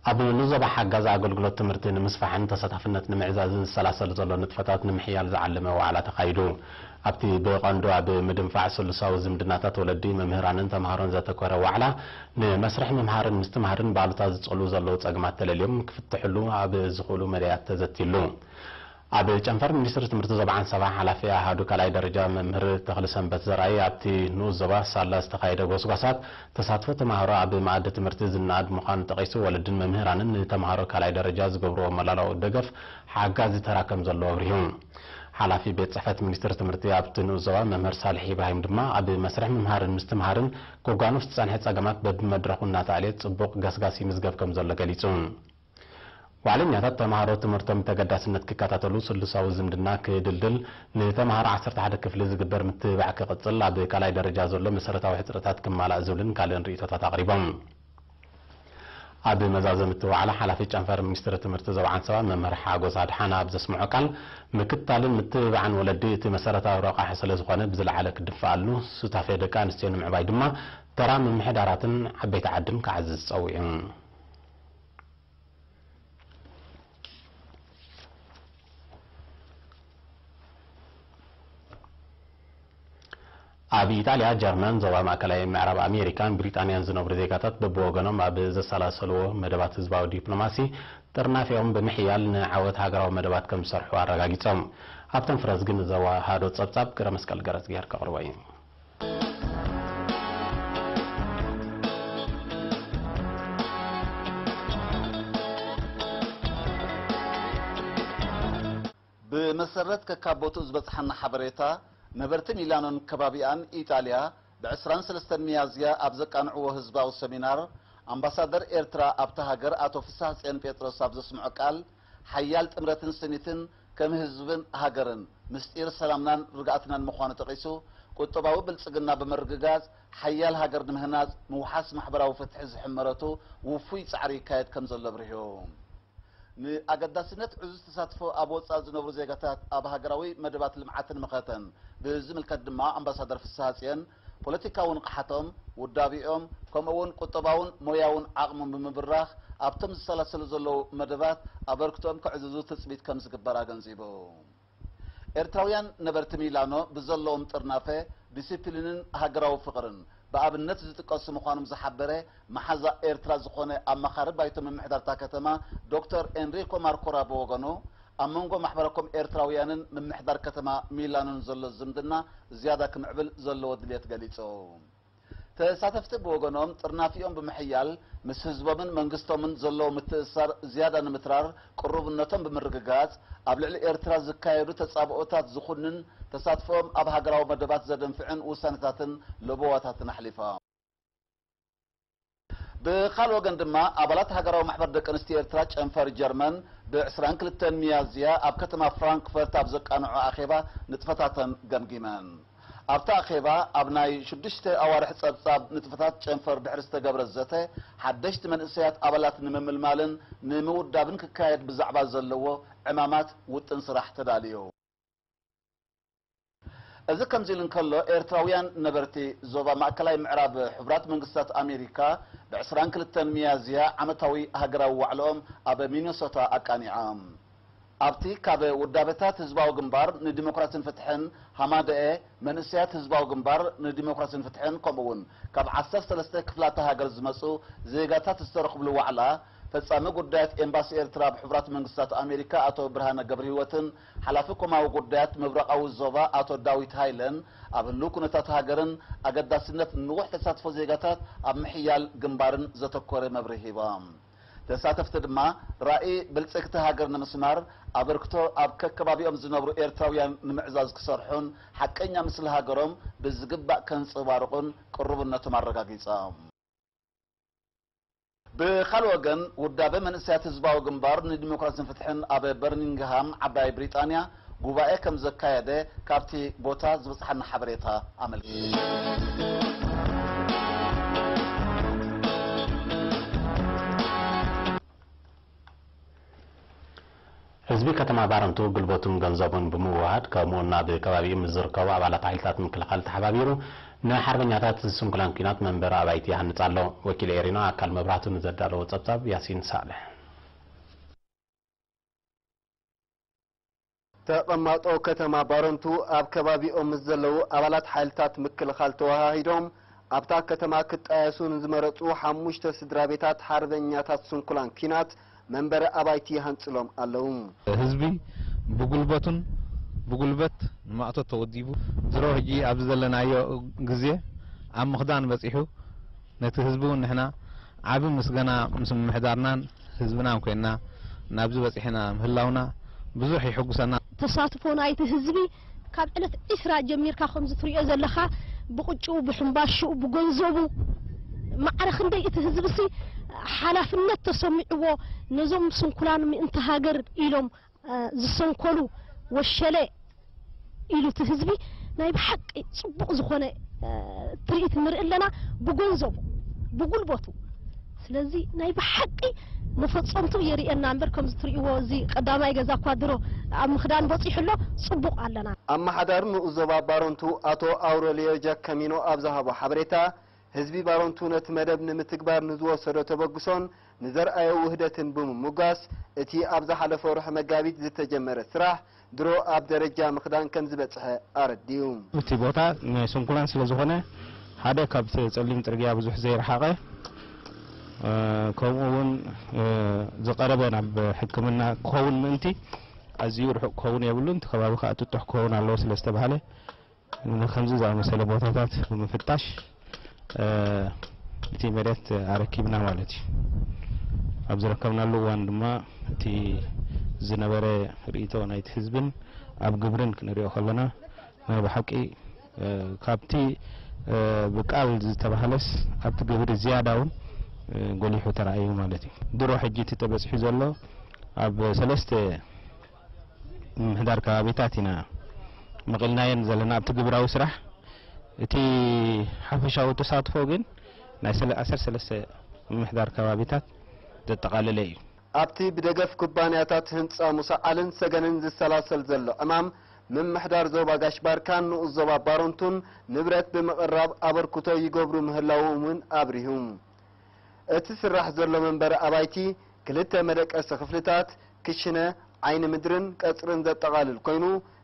ኣብ ንዞባ ሓጋዝ ኣገልግሎት ትምህርቲ ንምስፋሕን ተሳታፍነት ንምዕዛዝን ዝሰላሰል ዘሎ ንጥፈታት ንምሕያል ዝዓለመ ዋዕላ ተኻይዱ። ኣብቲ ብቐንዱ ኣብ ምድንፋዕ ስሉሳዊ ዝምድናታት ወለዲ፣ መምህራንን ተምሃሮን ዘተኮረ ዋዕላ፣ ንመስርሕ ምምሃርን ምስትምሃርን ባሉታ ዝጽሉ ዘለዉ ጸገማት ተለልዮም ክፍትሕሉ ኣብ ዝኽእሉ መዳያት ተዘትይሉ። ኣብ ጨንፈር ሚኒስትሪ ትምህርቲ ዞባ ዓንሰባ ሓላፊ ኣሃዱ ካልኣይ ደረጃ መምህር ተኽለሰንበት ዘርኣይ፣ ኣብቲ ንኡስ ዞባ ሳላ ዝተኻየደ ጎስጓሳት ተሳትፎ ተማሃሮ ኣብ መኣዲ ትምህርቲ ዝነኣድ ምዃኑ ጠቒሱ፣ ወለድን መምህራንን ንተማሃሮ ካልኣይ ደረጃ ዝገብርዎ መላላዊ ደገፍ ሓጋዚ ተራ ከም ዘለዎ ኣብሪሁ። ሓላፊ ቤት ጽሕፈት ሚኒስትሪ ትምህርቲ ኣብቲ ንኡስ ዞባ መምህር ሳልሕ ኢብራሂም ድማ፣ ኣብ መስርሕ ምምሃርን ምስትምሃርን ከጓንፍ ዝጸንሐ ጸገማት በብመድረኹ እናተኣልየ ጽቡቕ ገስጋስ ይምዝገብ ከም ዘሎ ገሊጹ። ዋዕለኛታት ተማሃሮ ትምህርቶም ብተገዳስነት ክከታተሉ፣ ስሉሳዊ ዝምድና ክድልድል፣ ንተማሃሮ ዓሰርተ ሓደ ክፍሊ ዝግበር ምትብባዕ ክቕጽል፣ ኣብ ካልኣይ ደረጃ ዘሎ መሰረታዊ ሕጽረታት ክማላእ ዝብልን ካልእን ርእይቶታት ኣቕሪቦም። ኣብ መዛዘሚ እቲ ዋዕላ፣ ሓላፊ ጨንፈር ሚኒስትሪ ትምህርቲ ዞባ ዓንሰባ መምህር ሓጎስ ኣድሓነ ኣብ ዘስምዖ ቃል፣ ምክትታልን ምትብባዕን ወለዲ እቲ መሰረታዊ ረቋሒ ስለ ዝኾነ፣ ብዝለዓለ ክድፈኣሉ፣ ሱታፌ ደቂ ኣንስትዮ ንምዕባይ ድማ ተራ ምምሕዳራትን ዓበይቲ ዓድን ክዓዝዝ ጸዊዑ። ኣብ ኢጣልያ፣ ጀርመን፣ ዞባ ማእከላይ ምዕራብ ኣሜሪካን ብሪጣንያን ዝነብሩ ዜጋታት በብወገኖም ኣብ ዘሰላሰልዎ መደባት ህዝባዊ ዲፕሎማሲ ጥርናፊኦም ብምሕያል ንዓወት ሃገራዊ መደባት ከም ዝሰርሑ ኣረጋጊጾም። ሃብቶም ፍረዝግን ዘወሃዶ ጸብጻብ ግረ መስቀል ገረጽ ጌር ከቕርቦ እዩ። ብመሰረት ከካብ ቦትኡ ዝበጽሓና ሓበሬታ፣ ነበርቲ ሚላኖን ከባቢኣን ኢጣልያ ብዕስራን ሰለስተን ሚያዝያ ኣብ ዘቃንዕዎ ህዝባዊ ሰሚናር፣ ኣምባሳደር ኤርትራ ኣብታ ሃገር ኣቶ ፍስሃጽዮን ጴጥሮስ ኣብ ዘስምዖ ቃል፣ ሓያል ጥምረትን ስኒትን ከም ህዝብን ሃገርን ምስጢር ሰላምናን ርግኣትናን ምዃኑ ጠቒሱ፣ ቁጠባዊ ብልጽግና ብምርግጋጽ ሓያል ሃገር ንምህናጽ ምውሓስ ማሕበራዊ ፍትሒ ዝሕመረቱ ውፉይ ጻዕሪ ይካየድ ከም ዘሎ ኣብሪሁ። ንኣገዳስነት ዕዙዝ ተሳትፎ ኣብ ወጻኢ ዝነብሩ ዜጋታት ኣብ ሃገራዊ መደባት ልምዓትን ምኸተን ብዝምልከት ድማ ኣምባሳደር ፍስሃጽዮን፣ ፖለቲካዊ ንቕሓቶም፣ ውዳቤኦም፣ ከምኡ እውን ቁጠባውን ሞያውን ዓቕሞም ብምብራኽ ኣብቶም ዝሰላሰሉ ዘለዉ መደባት ኣበርክቶኦም ከዕዝዙ ትጽቢት ከም ዝግበር ኣገንዚቡ። ኤርትራውያን ነበርቲ ሚላኖ ብዘለዎም ጥርናፈ፣ ዲሲፕሊንን ሃገራዊ ፍቕርን ብኣብነት ዝጥቀሱ ምዃኖም ዝሓበረ መሓዛ ኤርትራ ዝኾነ ኣማኻሪ ባይቶ ምምሕዳር እታ ከተማ ዶክተር ኤንሪኮ ማርኮራ ብወገኑ፣ ኣብ መንጎ ማሕበረኮም ኤርትራውያንን ምምሕዳር ከተማ ሚላኖን ዘሎ ዝምድና ዝያዳ ክምዕብል ዘለዎ ድልየት ገሊጹ። ተሳተፍቲ ብወገኖም፣ ጥርናፊኦም ብምሕያል ምስ ህዝቦምን መንግስቶምን ዘለዎ ምትእስሳር ዝያዳ ንምትራር ቅሩብነቶም ብምርግጋጽ፣ ኣብ ልዕሊ ኤርትራ ዝካየዱ ተጻብኦታት ዝኹንን፣ ተሳትፎኦም ኣብ ሃገራዊ መደባት ዘደንፍዕን ውሳነታትን ለበዋታትን ኣሕሊፎም። ብኻልእ ወገን ድማ፣ ኣባላት ሃገራዊ ማሕበር ደቂ ኣንስትዮ ኤርትራ ጨንፈር ጀርመን፣ ብ ዕስራን ክልተን ሚያዝያ ኣብ ከተማ ፍራንክፈርት ኣብ ዘቃንዖ ኣኼባ ንጥፈታተን ገምጊመን። ኣብቲ ኣኼባ፣ ኣብ ናይ ሽዱሽተ ኣዋርሕ ጸብጻብ ንጥፈታት ጨንፈር ድሕሪ ዝተገብረ ዘተ፣ ሓደሽቲ መንእሰያት ኣባላት ንምምልማልን ንምውዳብን ክካየድ ብዛዕባ ዘለዎ ዕማማት ውጥን ስራሕ ተዳልዩ። እዚ ከምዚ ኢሉ እንከሎ፣ ኤርትራውያን ነበርቲ ዞባ ማእከላይ ምዕራብ ሕቡራት መንግስታት ኣሜሪካ፣ ብ ዕስራን ክልተን ሚያዝያ ዓመታዊ ሃገራዊ ዋዕላኦም ኣብ ሚነሶታ ኣቃኒዖም። ኣብቲ ካብ ውዳበታት ህዝባዊ ግንባር ንዲሞክራሲን ፍትሕን፣ ሃማደኤ፣ መንእሰያት ህዝባዊ ግንባር ንዲሞክራሲን ፍትሕን፣ ከምኡ እውን ካብ ዓሰርተ ሰለስተ ክፍላተ ሃገር ዝመጹ ዜጋታት ዝተረኽብሉ ዋዕላ፣ ፈጻሚ ጉዳያት ኤምባሲ ኤርትራ ኣብ ሕቡራት መንግስታት ኣሜሪካ ኣቶ ብርሃነ ገብረሂወትን ሓላፊ ኮማዊ ጉዳያት ምብራቓዊ ዞባ ኣቶ ዳዊት ሃይለን፣ ኣብ ህሉው ኩነታት ሃገርን ኣገዳስነት ንውሕ ተሳትፎ ዜጋታት ኣብ ምሕያል ግንባርን ዘተኮረ መብርሂ ሂቦም። ተሳተፍቲ ድማ፣ ራእይ ብልጽግቲ ሃገር ንምስማር ኣበርክቶ ኣብ ከከባቢኦም ዝነብሩ ኤርትራውያን ንምዕዛዝ ክሰርሑን፣ ሓቀኛ ምስሊ ሃገሮም ብዝግባእ ከንጸባርቑን ቅሩብነቶም ኣረጋጊጾም። ብኻልእ ወገን፣ ውዳበ መንእሰያት ህዝባዊ ግንባር ንዲሞክራሲን ፍትሕን ኣብ በርሚንግሃም ዓባይ ብሪጣንያ ጉባኤ ከም ዘካየደ ካብቲ ቦታ ዝበጽሓና ሓበሬታ ኣመልኪቱ። ህዝቢ ከተማ ባረንቱ ጉልበቱን ገንዘቡን ብምውህሃድ፣ ከምኡ ናብ ከባቢኡ ምስ ዝርከቡ ኣባላት ሓይልታት ምክልኻል ተሓባቢሩ፣ ንሓርበኛታት ስንኩላን ኲናት መንበሪ ኣባይቲ ይሃንጽ ኣሎ። ወኪል ኤሪና ኣካል መብራህቱ ንዘዳለዎ ጸብጻብ ያሲን ሳልሕ። ተቐማጦ ከተማ ባረንቱ ኣብ ከባቢኦም ምስ ዘለዉ ኣባላት ሓይልታት ምክልኻል ተወሃሂዶም፣ ኣብታ ከተማ ክጣየሱ ንዝመረጹ ሓሙሽተ ስድራ ቤታት ሓርበኛታት ስንኩላን ኲናት መንበሪ ኣባይቲ ይሃንጽሎም ኣለዉ። ህዝቢ ብጉልበቱን ብጉልበት ንማእቶት ተወዲቡ፣ ድሮ ሕጂ ኣብዚ ዘለናዮ ግዜ ኣብ ምኽዳን በጺሑ፣ ነቲ ህዝቢ እውን ንሕና ዓቢ ምስጋና ምስ ምምሕዳርናን ህዝብናን ኮይንና ናብዚ በጺሕና ምህላውና ብዙሕ የሐጉሰና። ተሳትፎ ናይቲ ህዝቢ ካብ ዕለት ዒስራ ጀሚርካ ከምዚ ትሪኦ ዘለኻ ብቕጭኡ፣ ብሕምባሽኡ፣ ብገንዘቡ ማዕረ ክንደይ እቲ ህዝብሲ ሓላፍነት ተሰሚዕዎ ነዞም ስንኩላን ምእንቲ ሃገር ኢሎም እ፣ ዝሰንኮሉ ወሸለ ኢሉ እቲ ህዝቢ ናይ ብሓቂ ጽቡቕ ዝኾነ፣ እ፣ ትርኢት ንርኢ ኣለና። ብገንዘቡ፣ ብጉልበቱ። ስለዚ ናይ ብሓቂ መፈጸምቱ የርእየና እምበር፣ ከምዚ ትርእይዎ እዚ ቀዳማይ ገዛ እኳ ድሮ ኣብ ምኽዳን በጺሑ ኣሎ፣ ጽቡቕ ኣለና። ኣመሓዳሪ ንኡስ ዞባ ባረንቱ ኣቶ ኣውረልዮ ጃካሚኖ ኣብ ዝሃቦ ሓበሬታ፣ ህዝቢ ባረንቱ ነቲ መደብ ንምትግባር ንዝወሰዶ ተበግሶን ንዘርኣዮ ውህደትን ብምምጓስ፣ እቲ ኣብ ዝሓለፈ ወርሒ መጋቢት ዝተጀመረ ስራሕ ድሮ ኣብ ደረጃ ምኽዳን ከም ዝበጽሐ ኣረዲኡ። እቲ ቦታ ናይ ስንኩላን ስለ ዝኾነ፣ ሓደ ካብቲ ጸሊም ጽርግያ ብዙሕ ዘይረሓቐ፣ እ፣ ከምኡ እውን፣ እ፣ ዝቐረበ ናብ ሕክምና ክኸውን ምእንቲ ኣዝዩ ርሑቕ ክኸውን የብሉን። እቲ ከባቢ ከኣ ጥጡሕ ክኸውን ኣለዎ ስለ ዝተባህለ፣ ንከምዚ ዝኣመሰለ ቦታታት ብምፍታሽ፣ እ፣ እቲ መሬት ኣረኪብና ማለት እዩ። ኣብ ዝረከብናሉ እዋን ድማ እቲ ዝነበረ ርእይቶ ናይቲ ህዝብን ኣብ ግብርን ክንሪኦ ከለና፣ ናይ ብሓቂ፣ እ፣ ካብቲ፣ እ፣ ብቃል ዝተባህለስ ኣብቲ ግብሪ ዝያዳ እውን፣ እ፣ ጎሊሑ ተራእዩ ማለት እዩ። ድሮ ሕጂ እቲ ተበጺሑ ዘሎ ኣብ ሰለስተ ምምሕዳር ከባቢታት ኢና መቒልናየን ዘለና ኣብቲ ግብራዊ ስራሕ። እቲ ሓፈሻዊ ተሳትፎ ግን ናይ ሰለ-፣ ዓሰርተ ሰለስተ ምምሕዳር ከባቢታት ዘጠቓለለ እዩ። ኣብቲ ብደገፍ ኩባንያታት ህንጻ ሙሳዓልን ሰገንን ዝሰላሰል ዘሎ ዕማም፣ ምምሕዳር ዞባ ጋሽ ባርካን ንኡስ ዞባ ባረንቱን ንብረት ብምቕራብ ኣበርክቶ ይገብሩ ምህላዎም እውን ኣብሪሁ። እቲ ስራሕ ዘሎ መንበሪ ኣባይቲ ክልተ መደቀሲ ክፍልታት፣ ክሽነ፣ ዓይኒ ምድርን ቀጽርን ዘጠቓልል ኮይኑ፣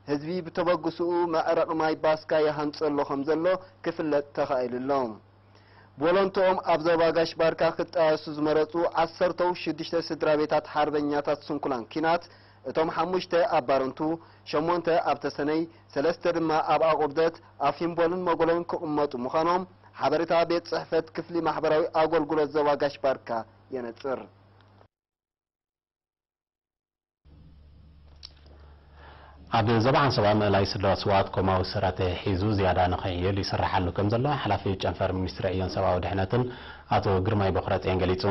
ህዝቢ ብተበግስኡ መዕረቕ ማይ ባስካ ይሃንጸሉ ከም ዘሎ ክፍለጥ ተኻኢሉ ኣሎ። ብወለንትኦም ኣብ ዞባ ጋሽ ባርካ ክጣየሱ ዝመረጹ ዓሰርተው ሽዱሽተ ስድራ ቤታት ሓርበኛታት ስንኩላን ኲናት፣ እቶም ሓሙሽተ ኣብ ባረንቱ፣ ሸሞንተ ኣብ ተሰነይ፣ ሰለስተ ድማ ኣብ ኣቑርደት፣ ኣፊምቦልን መጎሎን ክቕመጡ ምዃኖም ሓበሬታ ቤት ጽሕፈት ክፍሊ ማሕበራዊ ኣገልግሎት ዞባ ጋሽ ባርካ የነጽር። ኣብ ዞባ ዓንሰባ ምእላይ ስድራ ስውኣት ኮማዊ ስረ ተታሒዙ ዝያዳ ንኸይዕየል ይስራሕ ኣሎ ከም ዘሎ ሓላፊ ጨንፈር ሚኒስትሪ ዕዮን ሰብኣዊ ድሕነትን ኣቶ ግርማይ በኹረጽዮን ገሊጹ።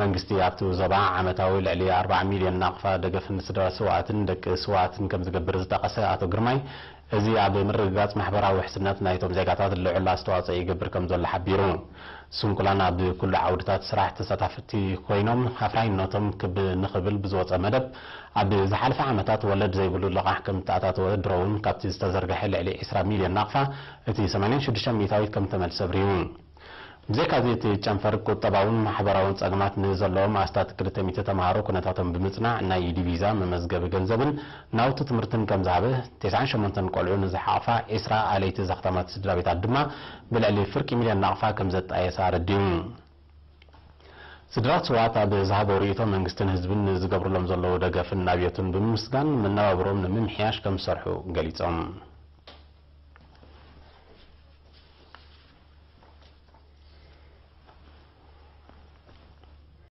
መንግስቲ ኣብቲ ዞባ ዓመታዊ ልዕሊ ኣርባዓ ሚልዮን ናቕፋ ደገፍ ንስድራ ስውኣትን ደቂ ስውኣትን ከም ዝገብር ዝጠቐሰ ኣቶ ግርማይ፣ እዚ ኣብ ምርግጋጽ ማሕበራዊ ውሕስነት ናይቶም ዜጋታት ልዑል ኣስተዋጽኦ ይገብር ከም ዘሎ ሓቢሩ። ስንኩላን ኣብ ኩሉ ዓውድታት ስራሕ ተሳታፍቲ ኮይኖም፣ ኣፍራይነቶም ክብ ንኽብል ብዝወጸ መደብ፣ ኣብ ዝሓለፈ ዓመታት ወለድ ዘይብሉ ልቓሕ ከም እተኣታተወ፣ ድሮ እውን ካብቲ ዝተዘርግሐ ልዕሊ ዕስራ ሚልዮን ናቕፋ፣ እቲ ሰማንያን ሽዱሽተ ሚእታዊት ከም እተመልሰ ኣብሪሁ። ብዘይካዚ፣ እቲ ጨንፈር ቁጠባውን ማሕበራውን ጸገማት ንዘለዎም ኣስታት ክልተ ሚእቲ ተምሃሮ ኩነታቶም ብምጽናዕ፣ ናይ ዲቪዛ መመዝገቢ ገንዘብን ናውቲ ትምህርትን ከም ዝሃበ፣ ተስዓን ሸሞንተን ቆልዑ ንዝሓቕፋ ዕስራ ኣለይቲ ዘኽተማት ስድራ ቤታት ድማ ብልዕሊ ፍርቂ ሚልዮን ናቕፋ ከም ዘጣየሳ ኣረዲኡ። ስድራ ስውኣት ኣብ ዝሃቦ ርእይቶ፣ መንግስትን ህዝብን ንዝገብርሎም ዘለዉ ደገፍን ናብዮትን ብምምስጋን፣ መነባብሮም ንምምሕያሽ ከም ዝሰርሑ ገሊጾም።